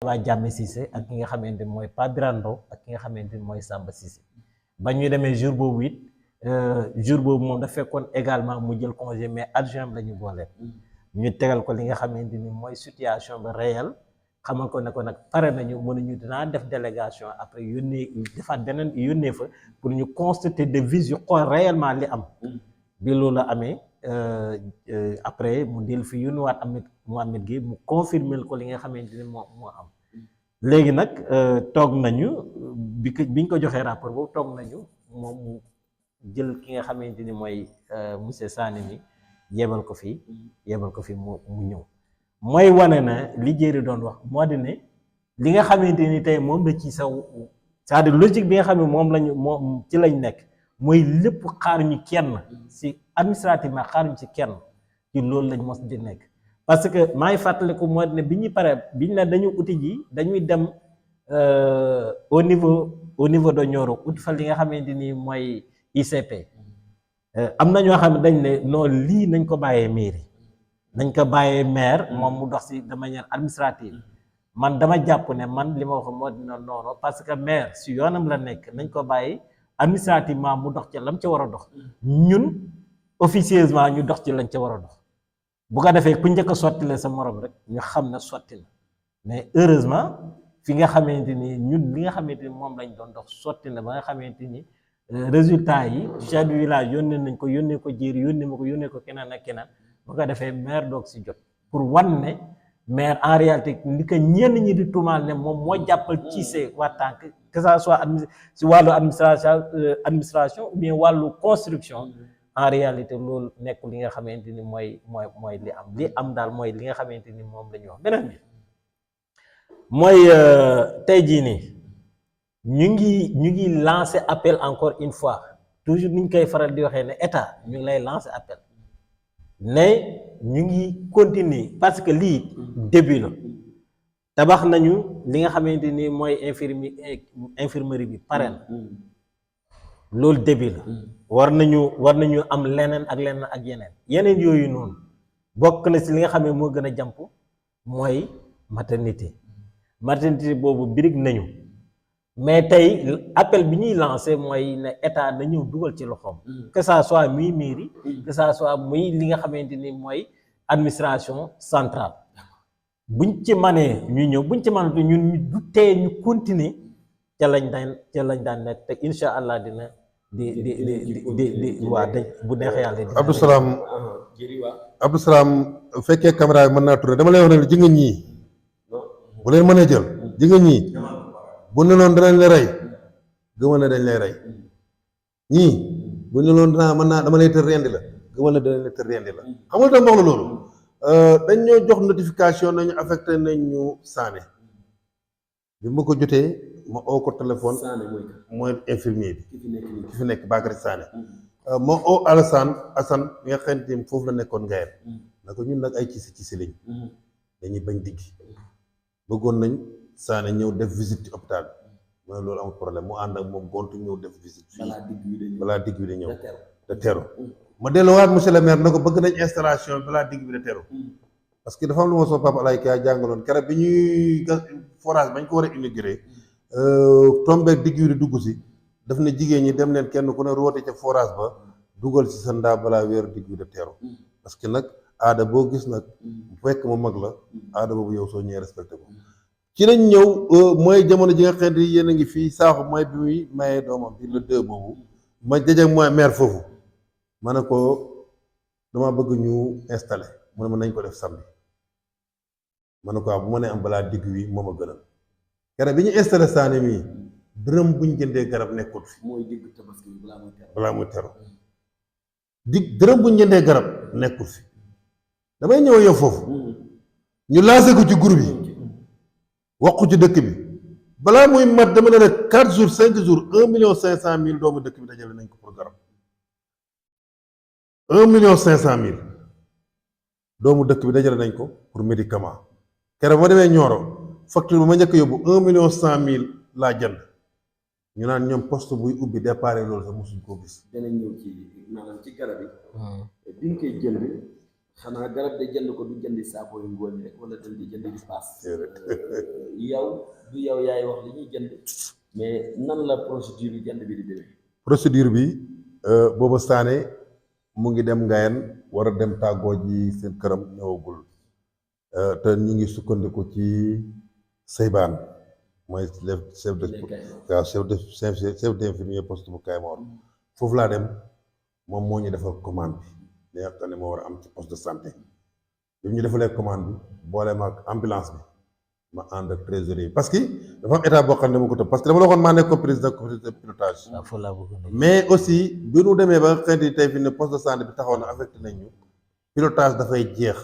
waa Jàmme Cissé ak ki nga xamante ni mooy Pape Birane Ndao ak ki nga xamante ni mooy Samba Cissé ba ñu demee jour boobu it jour boobu moom da fekkoon également mu jël congé mais adjoint la ñu boole ñu tegal ko li nga xamante ni mooy situation ba réelle xamal ko ne ko nag pare nañu mënuñu dinaa def délégation après yónnee defaat beneen yónnee fa pour ñu constater de visu xool réellement li am bi loolu la amee après mu del fi yónniwaat Mohamed Gueye mu confirmer ko li nga xamante ni moo am léegi nag toog nañu biñ ko joxee rapport boobu toog nañu moom mu jël ki nga xamante ni mooy monsieur Sané mi yebal ko fi mu ñëw mooy wane na li Jéeri doon wax moo di ne li nga xamante ni tey moom la ci saw c'est-à-dire logique bi nga xam ne moom ci lañ nekk mooy lépp xaaruñu kenn si administrativement xaaruñu ci kenn ci loolu lañ mos di nekk parce que maa ngi fàttaliku moo di ne bi ñuy pare biñ ne dañu uti ji dañuy dem au niveau de Nioro uti fa li nga xamante ni mooy ICP am na ñoo xam ne dañ ne non lii nañ ko bàyyee mairie nañ ko bàyyee maire moom mu dox si de manière administrative man dama jàpp ne man li ma wax moo dina noonu parce que maire si yoonam la nekk nañ ko bàyyi administrativement mu dox ci lam ca war a dox ñun officieusement ñu dox ci lañ ca war a dox bu ko defee ku njëkk a sottile sa morom rek ñu xam ne sotti na mais heureusement fi nga xamante ni ñun li nga xamante ni moom lañ doon dox sotti na ba nga xamante ni résultat yi chef du village yónnee nañ ko yónnee ko Jéeri yónnee ko keneen ak keneen bu ko defee maire doog si jot pour wan ne maire en réalité li ko ñenn ñi di tuumaal ne moom moo jàppal ci see waa tànk que ça soit si wàllu administration ou bien wàllu construction en réalité loolu nekkul li nga xamante ni mooy li am daal mooy li nga xamante ni moom la ñuy wax beneen bi mooy tey jii nii ñu ngi lancer appel encore une fois toujours ni ñu koy faral di waxee ne état ñu ngi lay lancer appel ne ñu ngi continuer parce que lii début la tabax nañu li nga xamante ni mooy infirmerie bi pare na loolu début la war nañu am leneen ak yeneen yooyu noonu bokk na si li nga xam ne moo gën a jàmp mooy maternité boobu birig nañu mais tey appel bi ñuy lancé mooy ne état na ñëw dugal ci loxoom que ça soit muy mairie que ça soit muy li nga xamante ni mooy administration centrale buñ ci manee ñu ñëw buñ ci manee ñun du tee ñu continuer ca lañ daan nekk te insha allah dina di waa dañ bu neexee yàlla Abdou Salam fekkee caméra bi mën naa tourné dama lay wax ne ji nga ñii bu leen mën a jël ji nga ñii bu ne noonu danañ la rey gëmal na dañ lay rey ñii bu ne noonu dama lay tër rendi la gëmal na danañ la tër rendi la xam nga dama wax la loolu dañ ñoo jox notification nañu affecté nañ ñu Sané bi ma ko jotee ma oo ko téléphone mooy infirmier bi ki fi nekk Bakary Sané ma oo Assane mi nga xamante ni foofu la nekkoon Ngayeen na ko ñun nag ay ci lañ dañuy bañ digg bëggoon nañ Sané ñëw def visite ci hôpital bi mooy loolu amul problème mu ànd ak moom gontu ñëw def visite fii balaa digg bi di ñëw de teru ma delluwaat monsieur le maire na ko bëgg nañ installation balaa digg bi de teru parce que dafa am lu ma soo papa Alaye Ka jàngaloon keroog bi ñuy gas forage bañ ko war a inauguré tombeeg digg bi di dugg si daf ne jigéen ñi dem leen kenn ku ne roote ca forage ba dugal si sa ndaa balaa weeru digg bi de teru parce que nag aada boo gis nag bu fekk mu mag la aada boobu yow soo ñëwee respecté ko ci lañ ñëw mooy jamono ji nga xam ne yéen a ngi fii saaxu mooy bi muy mayee doomam bi le 2 boobu ma jëjëg mooy maire foofu ma ne ko dama bëgg ñu installé mu ne ma nañ ko def samedi ma ne ko bu ma nee am balaa digg wi moom a gënal keroog bi ñu installé Sané mii dërëm buñ jëndee garab nekkut fi mooy digg tabaski balaa muy teru dërëm buñ jëndee garab nekkut fi damay ñëw yow foofu ñu lancé ko ci groupe yi waxu ci dëkk bi balaa muy mat dama ne rek 4 jours 5 jours 1.500.000 doomu dëkk bi dajale nañ ko pour garab 1.500.000 doomu dëkk bi dajale nañ ko pour médicament keroog ma demee Nioro facture ba ma njëkk yóbbu 1.100.000 laa jënd ñu naan ñoom poste buy ubbi déparé loolu sax mosuñ koo gis. danañ ñëw ci maanaam ci garab yi. bi nga koy jënd xanaa garab de jënd ko du jëndi saako yu ngooñ rek wala dem di jënd di paas yow du yow yaay wax li ñuy jënd mais nan la procédure yi jënd bi di demee. procédure bi booba Sané mu ngi dem Ngayen war a dem tàggoo ji seen këram ñëwagul te ñu ngi sukkandiku ci Seybaan mooy chef de waaw chef d'infirmier poste bu Kaymoor foofu laa dem moom moo ñu defal commande bi li nga xam ne moo war a am ci poste de santé bi ñu defalee commande bi boole ma ak ambulance bi ma ànd ak trésorier parce que dafa am état boo xam ne ma ko tëb parce que dama la waxoon maa nekk président comité de pilotage mais aussi bi nu demee ba xëy na tey fi ne poste de santé bi taxaw na affecté nañ ñu pilotage dafay jeex